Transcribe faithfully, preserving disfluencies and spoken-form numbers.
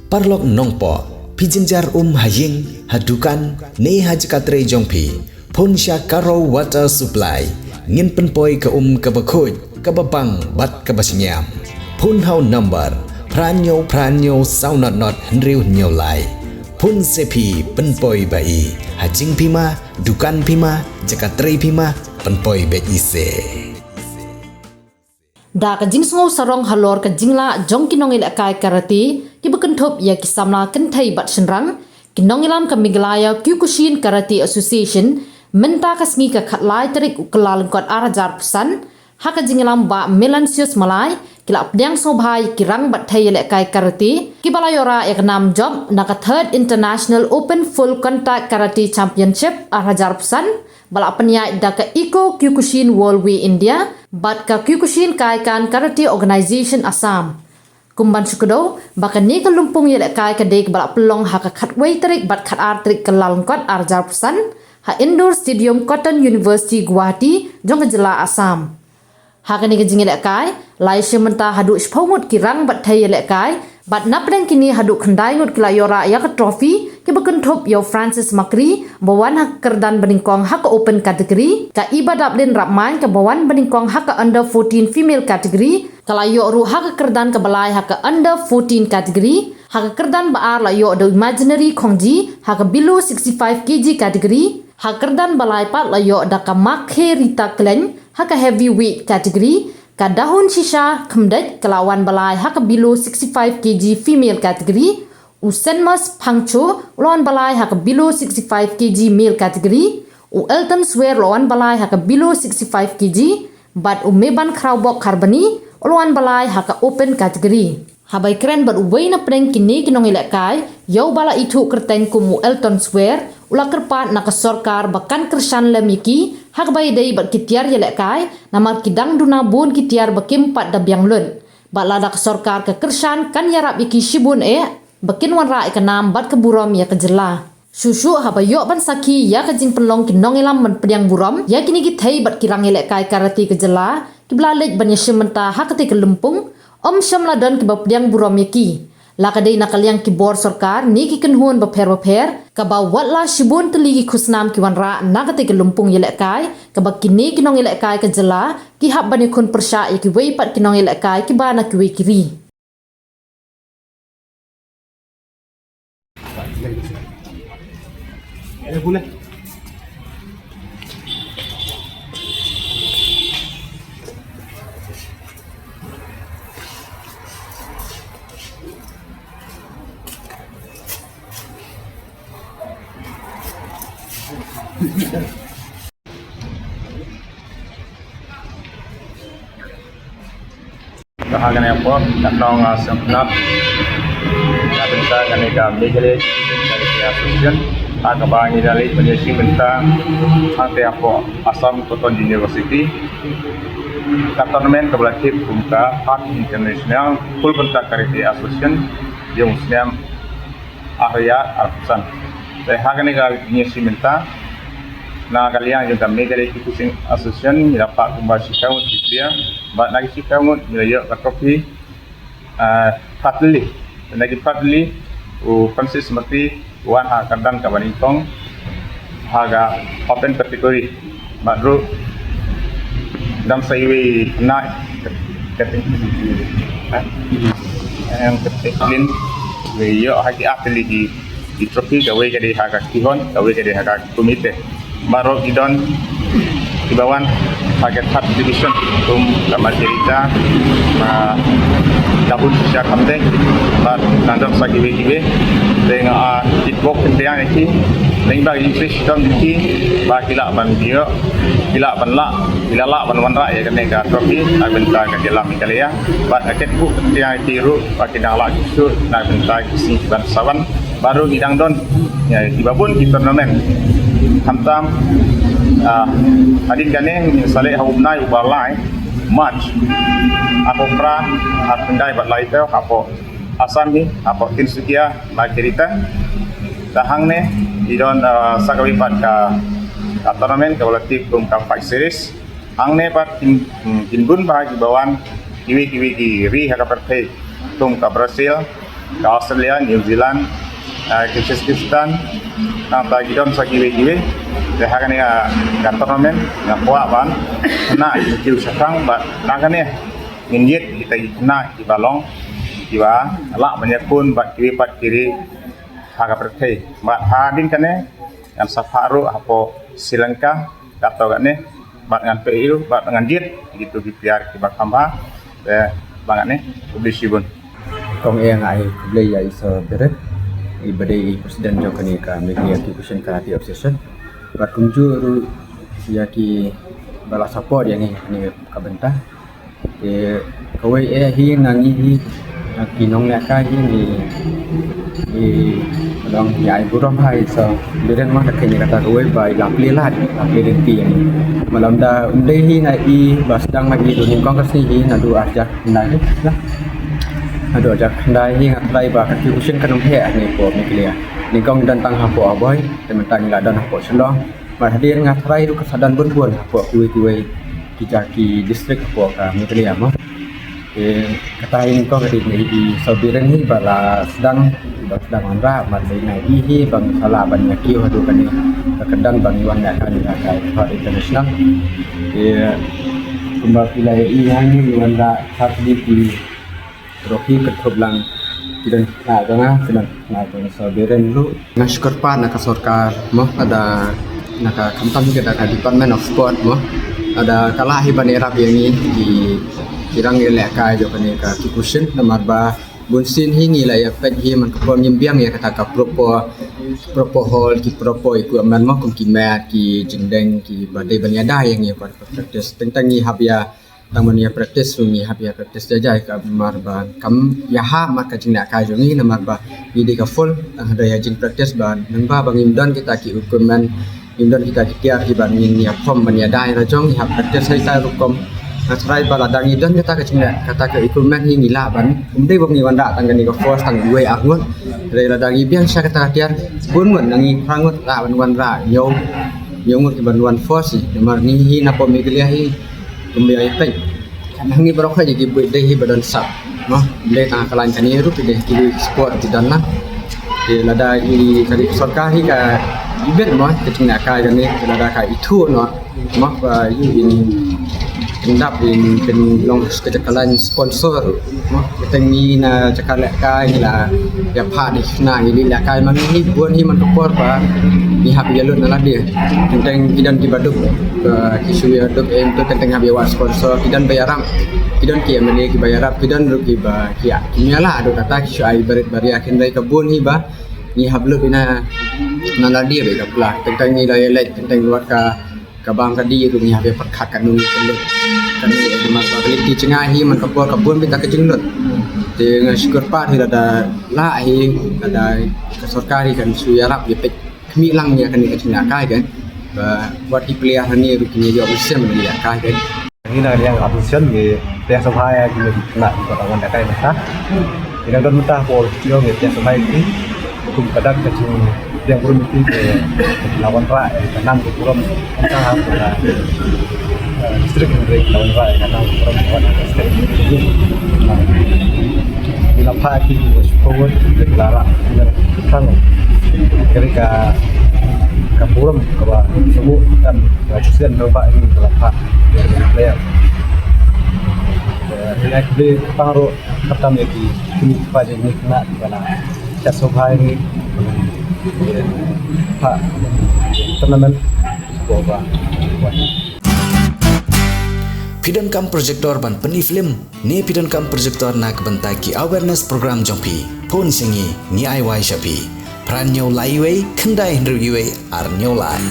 Paralok nongpoh, phi jynjar um ha ïing, ha dukan, ne ha jaka trei jong phi, phone sha Karo Water Supply. Ngin pynpoi ka um kaba khuid, kaba bang bad kaba shngiam. Phone ha u number phra hynñiew phra hynñiew saw not not hynriew hynñiew lai. Phone se phi pynpoi ba i ha jingphi ma, dukan phi ma, jaka trei phi ma, pynpoi beit i se. Da ka jingsngew sarong halor ka jinglah jong ki nongïalehkai karate kiba kynthup ïa ki samla kynthei bad shynrang, ki nongïalam ka Meghalaya Kyokushin Karate Association, mynta ka sngi ka khatlai tarik u Kyllalyngkot ar hajar arphew san, ha ka jingïalam Bah Melansius Malai, ki la pdiang sngewbha ïa ki rang bad thei ïalehkai karate kiba la ïoh rah ïa ka nam jop na ka Third International Open Full Contact Karate Championship ar hajar arphew san, ba la pynïaid da ka Eco Kyokushin World Way India bad ka Kyokushin Kaikan Karate Organization Assam. Kum ban shu kdew ba kane ka lympung ïalehkai ka dei kaba la pynlong ha ka khatwei tarik bad khatar tarik Kyllalyngkot ar hajar arphew san, ha Indoor Stadium, Cotton University, Guwahati, jong ka jylla Assam. Ha kane ka jingïalehkai, la ïashim bynta haduh shiphew ngut ki rang bad thei ïalehkai, bad napdeng kine haduh khyndai ngut ki la ïoh rah ïa ka trophy kiba kynthup ïa u Francis Makri ba wan ha ka kyrdan banyngkong ha ka open category, ka Iba Daplin Rapmain kaba wan banyngkong ha ka under fourteen female category, ka la ïoh ruh ha ka kyrdan kaba lai ha ka under fourteen category, ha ka kyrdan ba ar la ïoh da u Imaginary Khongji ha ka below sixty-five K G category, ha ka kyrdan ba lai pat la ïoh da ka Makhe Rita Klein ha ka heavyweight category, ka Dahun Shisha Khymdeit ka la wan ba lai ha ka below sixty-five K G female category, u Senmas Phangcho u la wan ba lai ha ka below sixty-five K G male category, u Elton Swer u la wan ba lai ha ka below sixty-five K G, bad u Meban Khrawbok Kharbani u la wan ba lai ha ka open category. Haba ïakren bad uwei napdeng kine ki nongïalehkai, ïa uba la ithuh kyrteng kum u Elton Swer, u la kyrpad na ka sorkar ba kan kyrshan lem ïa ki ha kaba ïadei bad ki tiar ïalehkai, namar ki dang duna bun ki tiar ba kim pat da biang lut. Bad lada ka sorkar ka kyrshan, kan ïarap ïa ki shibun eh ba kin wanrah ïa ka nam bad ka burom ïa ka jylla. Shuh shuh haba ïoh ban sakhi ïa ka jingpynlong ki nongïalam ban pdiang burom ïa kine ki thei bad ki rang ïalehkai karate ka jylla kiba la leit ban ïashim bynta ha katei ka lympung, ym shym la don kiba pdiang burom ïa ki, la ka dei na ka liang ki bor sorkar ne ki kynhun bapher bapher, kaba wat la shibun tylli ki khusnam ki wanrah na katei ka lympung ïalehkai, kaba kine ki nongïalehkai ka jylla ki hap ban ïakhun pyrshah ïa kiwei pat ki nongïalehkai kiba na kiwei ki ri. Ka ha kane ka por, ka nong, ah, sngewtynnat na bynta kane ka Meghalaya Association, ha kaba ngi la leit ban ïashim bynta hangtei hapoh Assam Cotton University. Ka tournament kaba la tip kum ka Third International Full Contact Karate Association, ïa u snem ar hajar arphew san. Te ha kane ka jingïashim bynta, na ka liang jong ka Meghalaya Kickboxing Association, ngi la phah kumba shiphew ngut ki player, bad na ki shiphew ngut ngi la ïoh ka trophy, ah, phra tylli. Te na ki phra tylli, u Francis Makri u wan ha ka kyrdan kaba nyngkong ha ka open category. Bad ruh dang sa iwei na ka, ka, ka, ha? Em, ka, ka, iwei ïoh ha ki ar tylli ki, ki trophy, kawei ka dei ha ka kihon, kawei ka dei ha ka kumite. Baroh ki don kiba wan ha ka third division, kum ka Margarita, ma Dahun Shisha Khymdeit, bad nang don sa kiwei kiwei. Te nga, ah, kitbok kyntiang ïa ki, lyngba ki jingshitom jong ki, ba ki lah ban ïoh, ki lah ban lah, ki la lah ban wanrah ïa kane ka trophy na bynta ka jylla Meghalaya. Bad nga kitbok kyntiang ïa ki ruh ba ki dang lah shuh na bynta ki sngi ban sa wan. Baroh ngi dang don ïa kiba bun ki tournament. Khamtam, ah, hadien kane ngin sa leit ha u bnai uba lai March, hapoh Phra, ha Khyndai bad Laithied, hapoh Assam hi, hapoh Tinsukia, Margarita. Te hangne i don, ah, sa kawei pat ka, ka tournament kaba la tip kum ka Fight Series. Hangne pat kin, kin bun bha kiba wan kiwei kiwei ki ri ha ka pyrthei, kum ka Brazil, ka Australia, New Zealand, eh, Kazakhstan, nangta ki don sa kiwei kiwei. Te ha kane ka, ka tournament nga kwah ban khynnah ki kiew shaphrang bad na kane ngin ïit kita ki khynnah kiba long kiba lah ban ïakhun bad kiwei pat ki ri ha ka pyrthei. Bad hadien kane ngan sa phah ruh hapoh Sri Lanka, kato kane, bad ngan peit ruh bad ngan jied kito ki player kiba kham bha. Te ba ngan ne, khublei shibun. Kong, eh, nga ai khublei ïa i Sir Biren, iba dei i president jong kane ka Meghalaya Kyokushin Karate Association. Bad kumjuh ruh ïa kiba la support ïa ngi kane ka bynta. Te kawei eh hi na ngi hi, na ki nonglehkai hi ngi, ngi long ngi ai burom ha i Sir Biren mo, da kane kata kawei ba i la plie lad, la plie lynti ïa ngi. Malam da ym dei hi na i ba sdang ma ngi, dei nyngkong ka sngi hi naduh arhajar khyndai hi, na. Naduh arhajar khyndai hi nga tharai ba ka Kyokushin kan ym heh hangne hapoh Meghalaya. Nyngkong don tang hapoh Aboi, te mynta ngi la don hapoh Shillong. Bad hadien nga tharai ruh ka sa don bun bun hapoh kiwei kiwei ki jaka ki district hapoh ka Meghalaya mo. Te kata hi nyngkong ka dei na i Sir Biren hi ba la sdang, ba sdang wanrah, bad dei na i hi ba ngi sa lah ban ïa kiew haduh kane ka kyrdan ba ngi wan lehkai ha ka Court International. Te kumba phi la ïohi hangne ngi wanrah ha kine ki trophy kynthup lang ki don khynnah jong nga, ki don khynnah jong Sir Biren ruh. Nga shu kyrpad na ka sorkar mo, lada na ka, khamtam hi ka da ka Department of Sport mo, lada ka lah hi ban ïarap ïa ngi ki, ki rangbah lehkai jong kane ka Kyokushin, namar ba bunsien hi ngi la ïa peit hi man ka por ngim biang ïa kata ka proper, proper hall, ki proper equipment mo, kum ki mat, ki jingdeng kiba dei ban ïada ïa ngi ban practice. Teng teng ngi hap ïa, tang ban ïa practice ruh ngi hap ïa practice jai jai, ka namar ba kam ïahap marka jinglehkai jong ngi, namar ba ngi dei ka full, tang hynrei ha jingpractice ba nangba ba ngim don kita ki equipment, ngim don kita ki tiar kiba ngin ïa form ban ïada ïa la jong, ngi hap practice ha ita i rukom. Nga tharai ba lada ngi don kata ka jingleh, kata ka equipment hi ngi lah ban, ym dei ba ngi wanrah tang kane ka first tang iwei ar ngut. Hynrei lada ngi biang sha kata ka tiar bun ngut, na ngi phra ngut lah ban wanrah hynñiew, hynñiew ngut kiban wan first hi. Namar ngi hi napoh Meghalaya hi, kumba ïa peit, na ngi baroh kawei ki buit dei hi ba don sap mo, ym dei tang ha ka lain kane ruh, ki dei ki sport ki don na. Te lada i ka sorkar hi ka ibit mo ka jinglehkai kane, te lada ka ithuh noh mo, ba ïoh in, in dap in pynlong ka jaka lain sponsor mo. Teng ngi na jaka lehkai ngi la ïa phah da ki khynnah ngi leit lehkai, ma ngi hi bun hi man ka por ba ngi hap ïa lut na lade. Teng teng ki don kiba duk, ba ki shu ïa duk, em, to teng teng hap ïa wad sponsor, ki don ba ïarap, ki don ki M L A kiba ïarap, ki don ruh kiba ki ïa, kim ïa lah haduh katta, ki shu ai barit baria, hynrei ka bun hi ba ngi hap lut ïa na, na lade ba ïa ka pla. Teng teng ngi la ïa leit, teng teng wat ka, ka bam ka dih ruh ngi hap ïa pyrkhat katno ngi pynlut. Katno, namar ba ka lynti jong ngi hi man ka por ka bun bynta ka jinglut. Te nga shu kyrpad hi lada lah hi, lada ka sorkar hi kan shu ïarap ïa peit khmih lang ïa kane ka jinglehkai kan. Ba wat ki player hangne ruh kin ïoh mynsiem ban lehkai kan. Ngi na ka liang association ngi pdiang sngewbha ïa kine ki khynnah kiba la wan lehkai mynta. Ki dang don mynta hapoh Shillong, ngi pdiang sngewbha ïa ki. Kum ka dak ka jingpdiang burom ïa ki, ki la wanrah ïa ka nam ka burom mynta ha ka, eh, district, hynrei ki la wanrah ïa ka nam ka burom ha ka state. Ngi la phah ïa ki, ki la rah, ki la tang. Ka dei ka, ka burom kaba sngewbha, kan ka president ba ngi la phah ïa ki player. Eh, ngi la kyrpad ruh khamtam ïa ki kmie ki kpa jong ngi, khynnah kiba la sngewbha ïa ngi, ha tournament. Phi donkam projector ban pyni film ne phi donkam projector na ka bynta ki awareness program jong phi? Phone sha ngi, ngi ai wai sha phi. Phra hynñiew lai wei, khyndai hynriew wei, ar hynñiew lai.